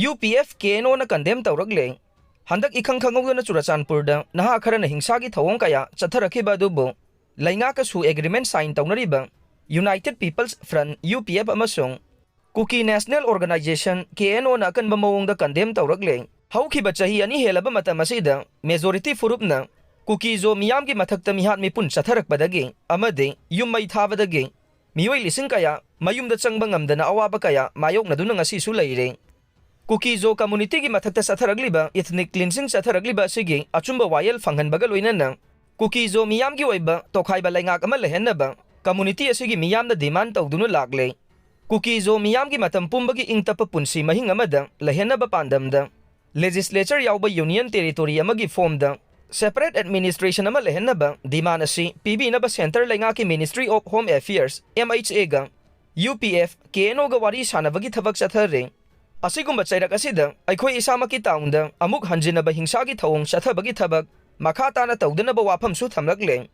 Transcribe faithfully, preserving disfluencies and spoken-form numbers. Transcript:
U P F K N ꯑꯣꯅ condemn ꯇꯧꯔꯛꯂꯦ꯫ ꯍꯟꯗꯛ ꯏꯈꯪ ꯈꯪꯍꯧꯗꯅ ꯆꯨꯔꯆꯥꯟꯄꯨꯔꯗ ꯅꯍꯥ ꯈꯔꯅ ꯍꯤꯡꯁꯥꯒꯤ ꯊꯧꯑꯣꯡ ꯀꯌꯥ ꯆꯠꯊꯔꯛꯈꯤꯕ ꯑꯗꯨꯕꯨ ꯂꯩꯉꯥꯛꯀꯁꯨ agreement sign ꯇꯧꯅꯔꯤꯕ United People's Front, U P F, ꯑꯃꯁꯨꯡ Kuki National Organization, K N O ꯅ ꯑꯀꯟꯕ ꯃꯑꯣꯡꯗ condemn ꯇꯧꯔꯛꯂꯦ꯫ ꯍꯧꯈꯤꯕ ꯆꯍꯤ ꯑꯅꯤ ꯍꯦꯜꯂꯕ ꯃꯇꯝ ꯑꯁꯤꯗ majority ꯐꯨꯔꯨꯞꯅ ꯀꯨꯀꯤꯖꯣ ꯃꯤꯌꯥꯝꯒꯤ ꯃꯊꯛꯇ ꯃꯤꯍꯥꯠ ꯃꯤꯄꯨꯟ ꯆꯠꯊꯔꯛꯄꯗꯒꯤ ꯑꯃꯗꯤ ꯌꯨꯝ ꯃꯩ ꯊꯥꯕꯗꯒꯤ ꯃꯤꯑꯣꯏ ꯂꯤꯁꯤꯡ ꯀꯌꯥ ꯃꯌꯨꯝꯗ ꯆꯪꯕ ꯉꯝꯗꯅ ꯑꯋꯥꯕ ꯀꯌꯥ ꯃꯥꯌꯣꯛꯅꯗꯨꯅ ꯉꯁꯤꯁꯨ ꯂꯩꯔꯦ꯫ ꯀꯨꯀꯤꯖꯣ community ꯒꯤ ꯃꯊꯛꯇ ꯆꯠꯊꯔꯛꯂꯤꯕ ethnic cleansing ꯆꯠꯊꯔꯛꯂꯤꯕ ꯑꯁꯤꯒꯤ ꯑꯆꯨꯝꯕ ꯋꯥꯌꯦꯜ ꯐꯪꯍꯟꯕꯒ ꯂꯣꯏꯅꯅ ꯀꯨꯀꯤꯖꯣ ꯃꯤꯌꯥꯝꯒꯤ ꯑꯣꯏꯕ ꯇꯣꯈꯥꯏꯕ ꯂꯩꯉꯥꯛ ꯑꯃ ꯂꯩꯍꯟꯅꯕ community ꯑꯁꯤꯒꯤ ꯃꯤꯌꯥꯝꯅ demand ꯇꯧꯗꯨꯅ ꯂꯥꯛꯂꯦ꯫ ꯀꯨꯀꯤꯖꯣ ꯃꯤꯌꯥꯝꯒꯤ ꯃꯇꯝ ꯄꯨꯝꯕꯒꯤ ꯏꯪ ꯇꯞꯄ ꯄꯨꯟꯁꯤ ꯃꯍꯤꯡ ꯑꯃꯗ ꯂꯩꯍꯟꯅꯕ ꯄꯥꯟꯗꯝꯗ legislature ꯌꯥꯎꯕ union territory ꯑꯃꯒꯤ form ꯗ separate administration ꯑꯃ ꯂꯩꯍꯟꯅꯕ demand ꯑꯁꯤ ꯄꯤꯕꯤꯅꯕ centre ꯂꯩꯉꯥꯛꯀꯤ Ministry of Home Affairs, M H A ꯒ U P F K N O ꯒ ꯋꯥꯔꯤ ꯁꯥꯟꯅꯕꯒꯤ ꯊꯕꯛ ꯆꯠꯊꯔꯦ꯫ ꯑꯁꯤꯒꯨꯝꯕ ꯆꯩꯔꯛ ꯑꯁꯤꯗ ꯑꯩꯈꯣꯏ ꯏꯁꯥꯃꯛꯀꯤ town ꯗ ꯑꯃꯨꯛ ꯍꯟꯖꯤꯟꯅꯕ ꯍꯤꯡꯁꯥꯒꯤ ꯊꯧꯑꯣꯡ ꯆꯠꯊꯕꯒꯤ ꯊꯕꯛ ꯃꯈꯥ ꯇꯥꯅ ꯇꯧꯗꯅꯕ ꯋꯥꯐꯝꯁꯨ ꯊꯝꯂꯛꯂꯦ꯫